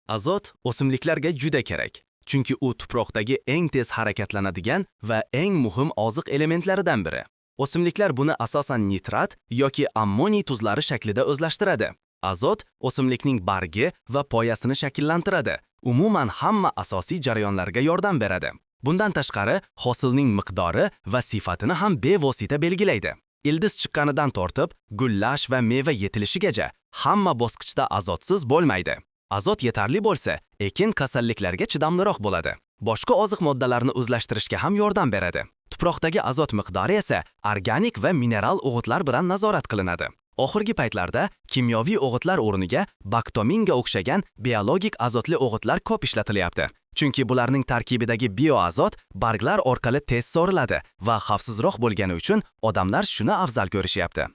Azot o'simliklarga juda kerak, chunki u tuproqdagi eng tez harakatlanadigan va eng muhim oziq elementlaridan biri. O'simliklar buni asosan nitrat yoki ammoniy tuzlari shaklida o'zlashtiradi. Azot o'simlikning bargi va poyasini shakllantiradi. Umuman hamma asosiy jarayonlarga yordam beradi. Bundan tashqari, hosilning miqdori va sifatini ham bevosita belgilaydi. Ildiz chiqqanidan tortib, gullash va meva yetilishigacha hamma bosqichda azotsiz bo'lmaydi. Azot yetarli bo'lsa, ekin kasalliklarga chidamliroq bo'ladi. Boshqa oziq moddalarni o'zlashtirishga ham yordam beradi. Tuproqdagi azot miqdori esa organik va mineral o'g'itlar bilan nazorat qilinadi. Oxirgi paytlarda kimyoviy o'g'itlar o'rniga baktominga o'xshagan biologik azotli o'g'itlar ko'p ishlatilyapti. Chunki bularning tarkibidagi bioazot barglar orqali tez so'riladi va xavfsizroq bo'lgani uchun odamlar shuni afzal ko'rishyapti.